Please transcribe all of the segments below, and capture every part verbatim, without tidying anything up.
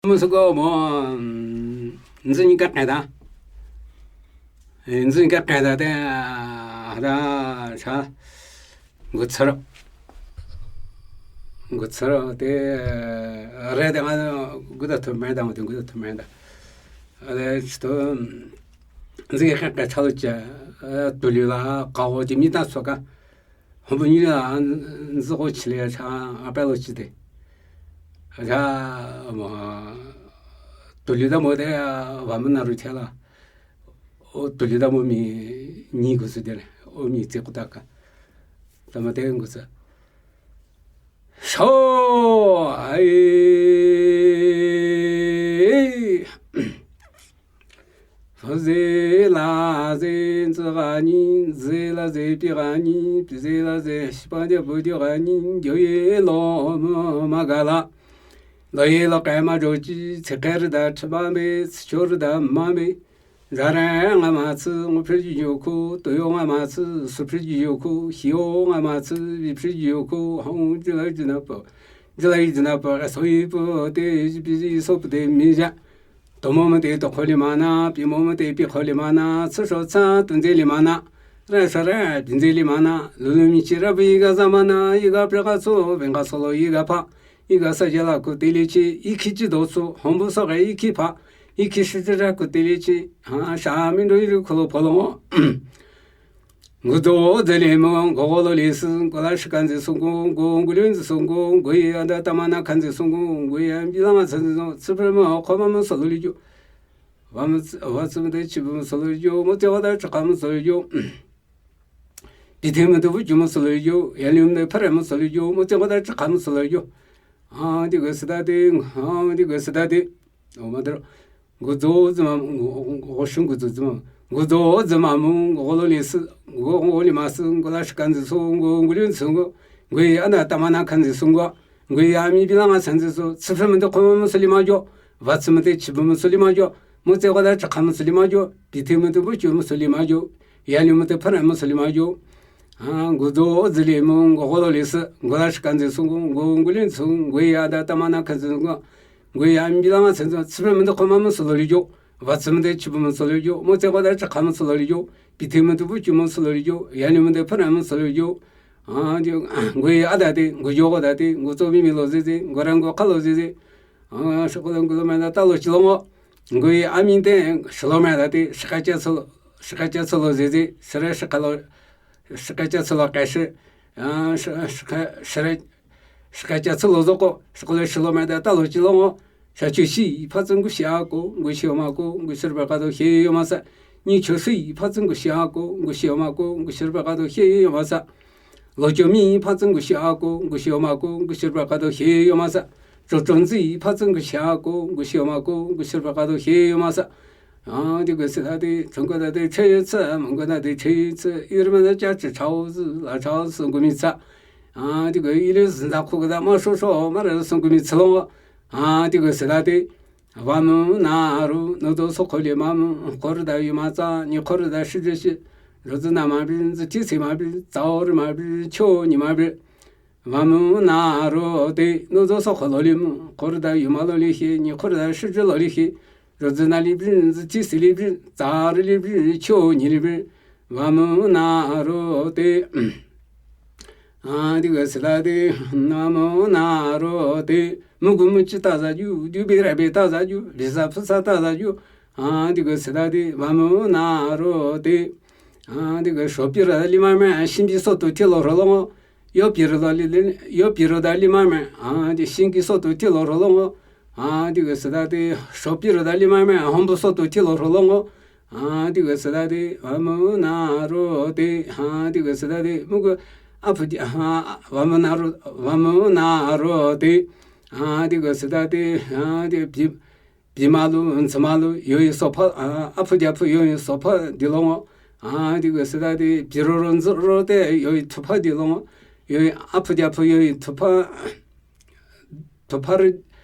Mv sü ko mo, nzü nyi ka kae da. Nzü nyi ka kae da te, ha da, cha. Ngu tsara. Ngu tsara te, re da nga, gu da tu me da, ngu da tu me da. Ale, chito, nzü nyi ka kae cha lo cha, tu lu la, ka wo ji mi da so ka. Hon bu nyi la, nzü ko chi le cha, a pa lo chi de. Cha, mo, tu lu da mo de, wa mo na ru cha la. O, tu lu da mo mi, nyi gu sü de le. O mi tse ku ta ka. Ta ma te gu sü. Sho, ai. Fü ze la ze nzü ga nyi, ze la ze pi ga nyi, pi ze la ze shi pa de bu de ga nyi, yo ye lo mo ma ga la. Lo ye lo kai ma jo ji, tse kai ri da chi ma me, tse cho ri da ma me. Za re nga ma tsi, ngo phri ji yo ku, to yo nga ma tsi, su phri ji yo ku, hi yo nga ma tsi, vi phri ji yo ku, hong ji la ji na po. Ji la ji na po, so yi po, te ji pi ji so po de mi ja. Tü mo mü te tü kholi mana, pi mo mü te pi kholi mana, tsü sho tsa tü nze li mana, re sha re pi nze li mana, lu lu mi chi ra bu yi ga za mana, yi ga pre ga tso, ven ga so lo yi ga pa, yi ga sa ja la ku te li chi, yi ki chi do tso, hon bu so ga yi ki pa, yi ki shi chi ra ku te li chi, ha, sha mi ndo yi lu kholo polo. Nguzo zeli mo, gogo lo li si, gola shikanzi sungu, ngu, ngulunzi sungu, nguyi anda tamana kanzi sungu, nguyi ambilama sanzi sungu, tsipri mo, koma mo solo li jo. Wa mo tsi, wa tsi mo de chibu mo solo li jo, mo tse wada chaka mo solo li jo. Piti mo de wuju mo solo li jo, yali mo de pare mo solo li jo, mo tse wada chaka mo solo li jo. Ah, di go sida de, ah, di go sida de. O madro. Nguzo zima, ngu, ngu, ngu, shun nguzo zima. Nguzo zima mu, ngu, lo li si, ngu, ngu, li ma si, ngu, la shikanzi so, ngu, ngu, li si, ngu, ngu, yi ana tamana kanzi so, ngu, ngu, yi ami bilanga sanzi so, tsipri mo de koma mo soli ma jo, wa tsi mo de chibu mo soli ma jo, mo tse wada chaka mo soli ma jo, piti mo de wuju mo soli ma jo, yali mo de pare mo soli ma jo. Ah, nguzo zili mu, ngu, lo li si, ngu, la shikanzi so, ngu, ngu, ngu, li si, ngu, yi ada tamana kanzi so, ngu, nguyi ambilama sanzi so, tsipri mo de koma mo solo li jo, wa tsi mo de chibu mo solo li jo, mo tse wada chaka mo solo li jo, piti mo de wuju mo solo li jo, yali mo de pare mo solo li jo. Ah, di, nguyi ada de, nguyo da de, nguzo mi mi lo zi zi, ngu ra ngu ka lo zi zi. Ah, shoko lo ngu lo ma da ta lo chi lo ngo. Nguyi ami de, shilo ma da de, shika cha solo, shika cha solo zi zi, shira shika lo, shika cha solo ka shi. Ah, shi, shika, shira Shika cha tsü lo zo ko, shiko le shilo ma da ta lo chi lo ngo. Sha chu shi, pha tsü ngu shi a ko, ngu shi yo ma ko, ngu shi rü ba ka do hie yo ma sa. Nyi chu shi, pha tsü ngu shi a ko, ngu shi yo ma ko, ngu shi rü ba ka do hie yo ma sa. Lo cho mi, pha tsü ngu shi a ko, ngu shi yo ma ko, ngu shi rü ba ka do hie yo ma sa. Cho cho nzi, pha tsü ngu shi a ko, ngu shi yo ma ko, ngu shi rü ba ka do hie yo ma sa. Ah, di go si da di, chung go da di, che tsü, mung go da di, che tsü, yi rü ma da cha chi chao zi, la chao zi, ngu mi tsü. Ah, di go yi le zi da ku ga da ma sho sho, ma re song ku mi tsü lo. Ah, di go si da di. Wa mu na ru, no do so ko le ma mu, ko ri da yi ma za, ni ko ri da shi ji shi. Ro zi na ma bi, zi ti si ma bi, za o ri ma bi, cho ni ma bi. Wa mu na ru de, no do so ko lo le mu, ko ri da yi ma lo le shi, ni ko ri da shi ji lo le shi. Ro zi na li bi, zi ti si li bi, za ri li bi, cho ni li bi. Wa mu na ru de. Ah, di go si da di, na mu na ru de. Mu gu mu chi ta za ju, ju bi ra bi ta za ju, bi sa phu sa ta za ju. Ah, di go si da di, wa mu na ru de. Ah, di go sho pi ro da li ma me, shin bi so tu ti lo ro lo ngo. Yo pi ro da li, li, yo pi ro da li ma me. Ah, di shin ki so tu ti lo ro lo ngo. Ah, di go si da di, sho pi ro da li ma me, hon bu so tu ti lo ro lo ngo. Ah, di go si da di, wa mu na ru de, ah, di go si da di, mu gu, a phu di, ah, wa mu na ru, wa mu na ru de, ah, di go si da di, ah, di, bi, bi ma lu, nzi ma lu, yo yi so pha, ah, a phu di a phu yo yi so pha di lo ngo, ah, di go si da di, bi ro ro nzi ro de, yo yi tu pha di lo ngo, yo yi a phu di a phu yo yi tu pha, Tupar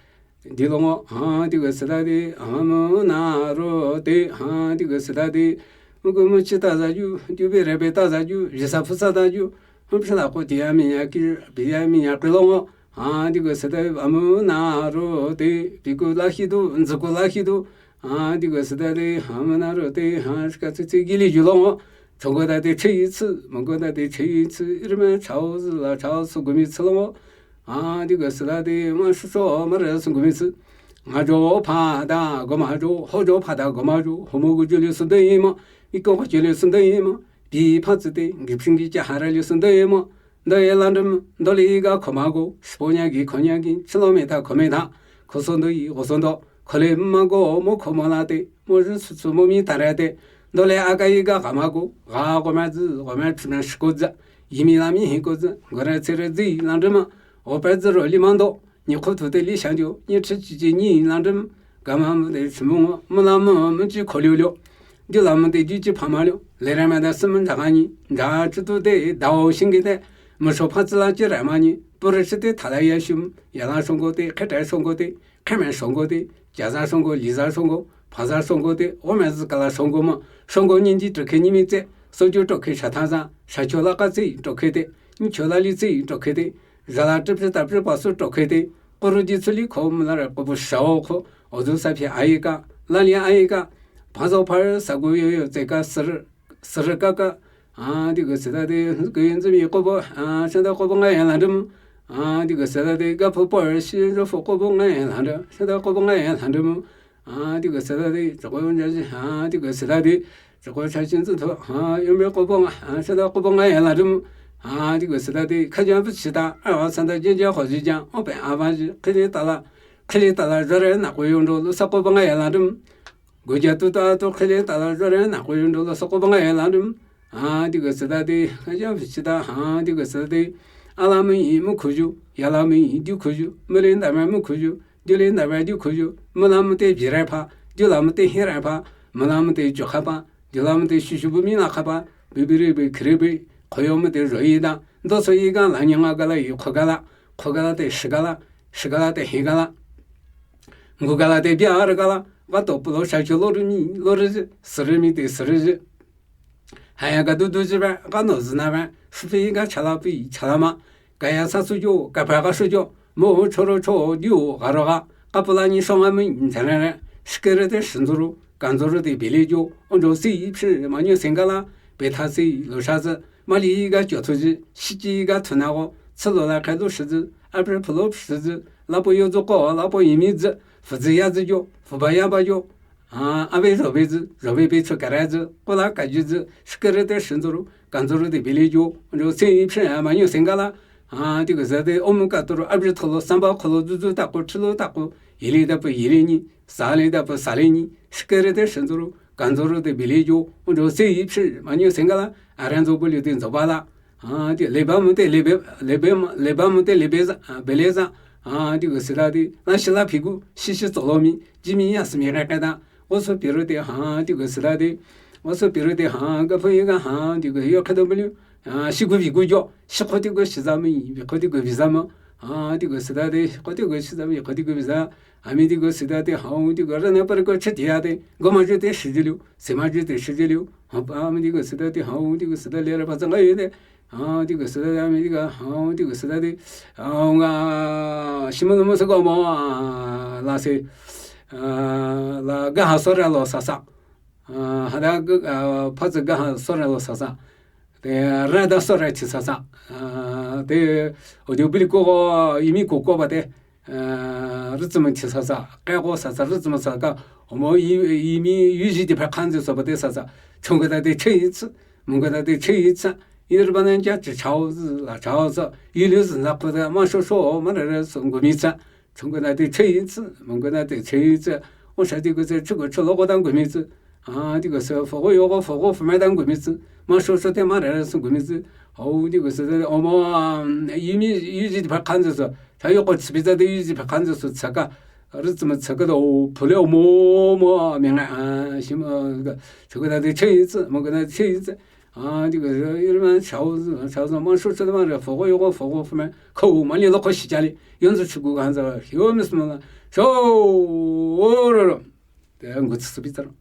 di lo ngo, ha, di go si da di, ha, mu, na, ro, de, ha, di go si da di, mu, gu, mu, chi, ta, za, ju, ju, be, re, be, ta, za, ju, ji, sa, phu, sa, da, ju, hum, shi, la, ko, di, ya, mi, ya, ki, bi, ya, mi, ya, ki lo ngo, ཨ་དེ་གི་སི་ཏ་ཨ་མུ་ན་རོ་ཏེ་བི་ཀུ་ལ་ཤི་དུ་འཛི་ཀུ་ལ་ཤི་དུ། ཨ་དེ་གི་སི་ཏ་ཏེ་ཨ་མུ་ན་རོ་ཏེ་ཧ་ཤི་ཀ་ཚི་ཚི་གི་ལི་ཇུ་ལོ་ངོ་། ཆོང་གོ་ད་ཏེ་ཆི་ཡི་ཚི་མོང་གོ་ད་ཏེ་ཆི་ཡི་ཚི་ཨི་རི་མ་ཆའོ་ཟི་ལ་ཆའོ་སུ་གོ་མི་ཚི་ལོ་ངོ། ཨ་དེ་གི་སི་ཏ་ཏེ་མ་ཤུ་ཤོ་མ་རེ་སུ་གོ་མི་ཚི། ང་ཇོ་ཕ་ད་གོ་མ་ཇོ། ཧོ་ཇོ་ཕ་ད་གོ་མ་ཇོ། ཧོ་མོ་གུ་ཇུ་ལི་སུ་འདི་ཡི་མོ། མི་ཀོ་གུ་ཇུ་ལི་སུ་འདི་ཡི་མོ། བི་ཕ་ཚི་ཏེ་གི་ཕིང་གི་ཅ་ཧ་ར་ལི་སུ་འདི་ཡི་མོ། འདི་ཡི་ལ་འདྲི་མོ། འདི་ལི་ཡི་ག་ཁོ་མ་གོ། ཤི་པོ་ཉ་གི་ཁོ་ཉ་གི་ཕྱི་ལོ་མེ་ཐ་ཁོ་མེ་ཐ། ཁོ་སོ་འདི་ཡི་འོ་སོ་འདི། ཁོ་ལེ་མ་གོ་མོ་ཁོ་མོ་ལ་ཏེ། མོ་རི་སུ་སུ་མོ་མི་ད་ར་ཏེ། འདི་ལེ་ཨ་ཀ་ཡི་ག་ག་མ་གོ། ག་གོ་མ་ཛི་གོ་མ་ཁྲི་མ་ཤི་གོ་ཛི། ཡི་མི་ལ་མི་ཧི་གོ་ཛི། གོ་ར་ཚེ་ར་ཛི་ལ་འདྲི་མོ། འོ་པ་ཛི་རོ་ལི་མ་འདོ། ཉི་ཁོ་ཐུ་ཏེ་ལི་ཤ་འཇོ། ཉི་ཁྲི་ཅི་ཅི་ཉི་ལ་འདྲི་མོ། ག་མ་མོ་ཏེ་ཆི་མོ་ངོ། མོ་ལ་མོ་མོ་ཅི་ཁོ་ལིའུ་ལིའུ། ཇུ་ལ་མོ་ཏེ་ཇུ་ཅི་ཕ་མ་ལིའུ། ལེ་ར་མ་ད་སི་མོ་འཇ་ག་ཉི། འཇ་ཅི་ཏུ་ཏེ་ད་འོ་ཤིང་གི་ཏེ། མོ་ཤོ་ཕ་ཙི་ལ་ཅི་ར་མ་ཉི། པུ་རི་ཤི་ཏེ་ཐ་ལ་ཡ་ཤུམ། ཡ་ལ་ཤོང་གོ་ཏེ་ཁེ་ཏ་ཤོང་གོ་ཏེ། ཁེ་མ་ཤོང་གོ་ཏེ། ཇ་ཟ་ཤོང་གོ། ལི་ཟ་ཤོང་གོ། ཕ་ཟ་ཤོང་གོ་ཏེ། འོ་མ་ཟི་ཀ་ལ་ཤོང་གོ་མོ། ཤོང་གོ་ཉིན་ཅི་ཏྲོ་ཁེ་ཉི་མི་ཙེ། སོ་ཅུ་ཏྲོ་ཁེ་ཤ་ཐ་ཟ། ཤ་ཆོ་ལ་ཀ་ཙི་ཏྲོ་ཁེ་ཏེ། ཉི་ཆོ་ལ་ལི་ཙི་ཏྲོ་ཁེ་ཏེ། ཟ་ལ་ཏྲི་པི་ཏ་པི་པ་སུ་ཏྲོ་ཁེ་ཏེ། ཀོ་རུ་ཇི་ཚུ་ལི་ཁོ་མི་ལ་ར་ཀོ་པུ་ཤ་འོ་ཁོ། འོ་ཛུ་ས་ཕི་ཨ་ཡི་ཀ། ལ་ལི་ཨ་ཡི་ཀ། ཕ་ཟོ་ཕ་རི་ས་གུ་ཡོ་ཡོ་ཙེ་ཀ་སི་རི། སི་རི་ཀ་ཀ། ཨ་དེ་གི་སི་ཏ་ཏེ་གི་ཡིན་ཙི་མི་ཀོ་པོ། ཨ་ཤ་ད་ཀོ་པོ་ང་ཡ་ལ་འདྲི་མོ། ཨ་དེ་གི་སི་ཏ་ཏེ་ག་ཕོ་པོ་རི་ཤི་རོ་ཕོ་ཀོ་པོ་ང་ཡ་ལ་འདྲི། ཤ་ད་ཀོ་པོ་ང་ཡ་ལ་འདྲི་མོ། ཨ་དེ་གི་སི་ཏ་ཏེ་ཅོ་ཀོ་ཡོང་ཇ་ཞི། ཨ་དེ་གི་སི་ཏ་ཏེ་ཅོ་ཀོ་ཆ་ཅིན་ཙི་ཐོ། ཨ་ཡོང་བེ་ཀོ་པོ་ང་། ཨ་ཤ་ད་ཀོ་པོ་ང་ཡ་ལ་འདྲི་མོ། ཨ་དེ་གི་སི་ཏ་ཏེ་ཁ་ཇ་བུ་ཆི་ད། ཨ་བ་ས་ད་ཇེ་ཇ་ཧོ་ཇི་ཇ། འོ་པེ་ཨ་བ་ཞི། ཁི་ལི་ཏ་ལ། ཁི་ལི་ཏ་ལ་ཇོ་རེ་ན་ཀོ་ཡོང་འགྲོ་ལོ་ས་ཀོ་པོ་ང་ཡ་ལ་འདྲི་མོ། གོ་ཇ་ཏུ་ཏ་ཏུ་ཁི་ལི་ཏ་ལ་ཇོ་རེ་ན་ཀོ་ཡོང་འགྲོ་ལོ་ས་ཀོ་པོ་ང་ཡ་ལ་འདྲི་མོ། ཨ་དེ་གི་སི་ཏ་ཏེ་ཁ་ཇ་བུ་ཆི་ད། ཨ་དེ་གི་སི་ཏ་ཏེ་ཨ་ལ་མི་ཡི་མི་ཁུ་ཇུ། ཡ་ལ་མི་ཡི་དུ་ཁུ་ཇུ། མི་ལེ་ད་མ་མི་ཁུ་ཇུ། དུ་ལེ་ད་མ་དུ་ཁུ་ཇུ། མི་ལ་མི་ཏེ་བི་ར་ཕ། དུ་ལ་མི་ཏེ་ཧི་ར་ཕ། མི་ལ་མི་ཏེ་ཇོ་ཁ་པ། དུ་ལ་མི་ཏེ་ཤུ་ཤུ་བུ་མི་ལ་ཁ་པ། བི་བི་རི་བི་ཁི་རི་བི། ཁོ་ཡོ་མི་ཏེ་རོ་ཡི་ད། འདོ་སོ་ཡི་ག་ལ་ཉི་ང་ག་ལ་ཡི་ཁོ་ག་ལ། ཁོ་ག་ལ་ཏེ་ཤི་ག་ལ། ཤི་ག་ལ་ཏེ་ཧི་ག་ལ། མགུ་ག་ལ་ཏེ་བི་ཨ་རི་ག་ལ། ག་ཏོ་པུ་ལོ་ཤ་ཆུ་ལོ་རི་མི་ལོ་རི་ཟི། སི་རི་མི་ཏེ་སི་རི་ཟི། ཧ་ཡ་ག་དུ་དུ་ཟི་བ། ག་ནོ་ཟི་ན་བ། ཧྲུ་ཕི་ག་ཆ་ལ་པི་ཆ་ལ་མ། ག་ཡ་ས་སུ་ཇོ། ག་ཕ་ག་ཧྲུ་ཇོ། མོ་ཆོ་རོ་ཆོ་དུ་ག་རོ་ག། ག་པུ་ལ་ཉི་ཤོ་ང་མི་ཛ་ན་ར། ཤི་ཀེ་རེ་ཏེ་ཧྲི་འཛུ་རུ། ག་འཛུ་རུ་ཏེ་བི་ལི་ཇོ། འོ་འཇོ་སི་ཕི་མ་ཉོ་སེང་ག་ལ། བེ་ཐ་སི་ལོ་ཤ་ཟི། མ་ལི་ག་ཅོ་ཐུ་ཟི། ཤི་ཅི་ག་ཐུ་ན་གོ། ཚི་ལོ་ལ་ཁ་ལོ་ཧྲི་ཟི། ཨ་པྲི་ཕུ་ལོ་ཧྲི་ཟི། ལ་པོ་ཡོ་ཛོ་ཀོ། ལ་པོ་ཡི་མི་ཟི། ཧྥུ་ཛི་ཡ་ཛི་ཇོ། ཧྥུ་བ་ཡ་བ་ཇོ། ཨ་བེ་རོ་བེ་ཛི། རོ་བེ་བེ་ཆོ་ཀ་ར་ཛི། ཀོ་ལ་ཀ་ཇི་ཛི། ཤི་ཀེ་རེ་ཏེ་ཧྲི་འཛུ་རུ། ག་འཛུ་རུ་ཏེ་བི་ལི་ཇོ། འོ་འཇོ་སི་ཕི་མ་ཉོ་སེང་ག་ལ། ཨ་དེ་གི་ཟ་ཏེ་ཨོ་མུ་ཀ་ཏུ་རུ། ཨ་བྲི་ཐོ་ལོ་སམ་བ་ཁོ་ལོ་ཛུ་ཛུ་ཏ་ཀོ། ཁྲི་ལོ་ཏ་ཀོ། ཡི་ལི་ཏ་པུ་ཡི་ལི་ཉི། ས་ལི་ཏ་པུ་ས་ལི་ཉི། ཤི་ཀེ་རེ་ཏེ་ཧྲི་འཛུ་རུ། ག་འཛུ་རུ་ཏེ་བི་ལི་ཇོ། འོ་འཇོ་སི་ཕི་མ་ཉོ་སེང་ག་ལ། ཨ་ར་འཛོ་བུ་ལི་ཏེ་འཛོ་བ་ལ། ཨ་དེ་ལེ་བ་མུ་ཏེ་ལེ་བེ་ལེ་བེ་མ་ལེ་བ་མུ་ཏེ་ལེ་བེ་ཟ། ཨ་བེ་ལེ་ཟ། ཨ་དེ་གི་སི་ཏ་ཏེ་ལ་ཤི་ལ་ཕི་གུ། ཤི་ཤི་ཙོ་ལོ་མི། ཇི་མི་ཡ་སི་མི་ར་ཀ་ཏ། འོ་སོ་པི་རུ་ཏེ་ཧ་དེ་གི་སི་ཏ་ཏེ། འོ་སོ་པི་རུ་ཏེ་ཧ་ག་ཕུ་ཡི་ག་ཧ་དེ་གི་ཡོ་ཁ་ཏོ་བུ་ལུ། ཨ་ཤི་གུ་བི་གུ་ཇོ། ཤི་ཁོ་དེ་གི་ཤི་ཟ་མི། བི་ཁོ་དེ་གི་བི་ཟ་མ། ཨ་དེ་གི་སི་ཏ་ཏེ་ཁོ་དེ་གི་ཤི་ཟ་མི། ཁོ་དེ་གི་བི་ཟ། ཨ་མི་དེ་གི་སི་ཏ་ཏེ་ཧ་འོ་དེ་གི་ར་ན་པ་རི་ཀོ་ཆི་ཏི་ཡ་ཏེ། གོ་མ་ཇུ་ཏེ་ཤི་ཇི་ལུ། སེ་མ་ཇུ་ཏེ་ཤི་ཇི་ལུ། ཧ་ཨ་མི་དེ་གི་སི་ཏ་ཏེ་ཧ་འོ་དེ་གི་སི་ཏ་ལེ་ར་པ་ཙ་ང་ཡོ་ཏེ། ཨ་དེ་གི་སི་ཏ་ཏེ་ཨ་མི་དེ་གི་ཧ་འོ་དེ་གི་སི་ཏ་ཏེ། ཨ་འོ་ང་ཤི་མ་ལོ་མ་སི་གོ་མོ། ཨ་ལ་སེ། ཨ་ལ་ག་ཧ་སོ་ར་ལོ་ས་ས། ཨ་ཧ་ད་ག་ཨ་ཕ་ཙི་ག་ཧ་སོ་ར་ལོ་ས་ས། ཏེ་ར་ད་སོ་ར་ཆི་ས་ས། ཨ་ཏེ་འོ་དེ་བུ་ལི་ཀོ་གོ་ཡི་མི་ཀོ་གོ་བ་ཏེ། ཨ་རི་ཙི་མ་ཆི་ས་ས། ཀེ་གོ་ས་ས། རི་ཙི་མ་ས་ཀ། འོ་མོ་ཡི་ཡི་མི་ཡུ་ཞི་ཏེ་ཕ་ཁན་ཙི་སོ་བ་ཏེ་ས་ས། ཆུང་ག་ད་ཏེ་ཆི་ཡི་ཙི། མོང་ག་ད་ཏེ་ཆི་ཡི་ཙི། ཡི་ར་བ་ན་ཅ་ཅི་ཆའོ་ཟི་ལ་ཆའོ་ཟི། ཡི་ལུ་ཟི་ན་ཁོ་ད་མ་ཤོ་ཤོ་མ་ར་ར་སོ་གོ་མི་ཙི། ཆུང་ག་ན་ཏེ་ཆི་ཡི་ཙི། མོང་ག་ན་ཏེ་ཆི་ཡི་ཙི། འོ་ས་ཏེ་གོ་ཙི་ཆུ་གོ་ཆུ་ལོ་གོ་དང་གོ་མི་ཙི། ཨ་ཏེ་གོ་ས་ཕོ་གོ་ཡོ་གོ་ཕོ་གོ་ཕོ་མ་དང་གོ་མི་ཙི། མ་ཤོ་ཤོ་ཏེ་མ་ར་ར་སོ་གོ་མི་ཙི། འོ་ཏེ་གོ་ས་ཏེ་འོ་མོ་ཡི་མི་ཡུ་ཞི་ཏེ་ཕ་ཁན་ཙི་སོ། ས་ཡོ་གོ་ཙི་པི་ཙ་ཏེ་ཡུ་ཞི་ཕ་ཁན་ཙི་སོ་ཚ་ཀ། རི་ཙི་མ་ཚ་ཀ་ཏོ་ཕུ་ལེ་འོ་མོ་མོ་མི་ང་ཨ་ཤི་མ་ཆུང་ག་ན་ཏེ་ཆི་ཡི་ཙི། མོང་ག་ན་ཏེ་ཆི་ཡི་ཙི། ཨ་ཏེ་གོ་ཡི་ར་མ་ཆའོ་ཟི་ཆའོ་ཟི། མ་ཤོ་ཤོ་ཏེ་མ་ར་ཕོ་གོ་ཡོ་གོ་ཕོ་གོ་ཕོ་མ་ཁོ་མ་ལི་ལོ་ཁོ་ཤི་ཅ་ལི་ཡོན་ཙི་ཆུ་གུ་གང་ཟ་ཧི་ཡོ་མི་སི་མ་ལ་ཤོ་འོ་རོ་རོ་ཏེ་འགོ་ཚུགས་སུ་པི་ཙ་རོ།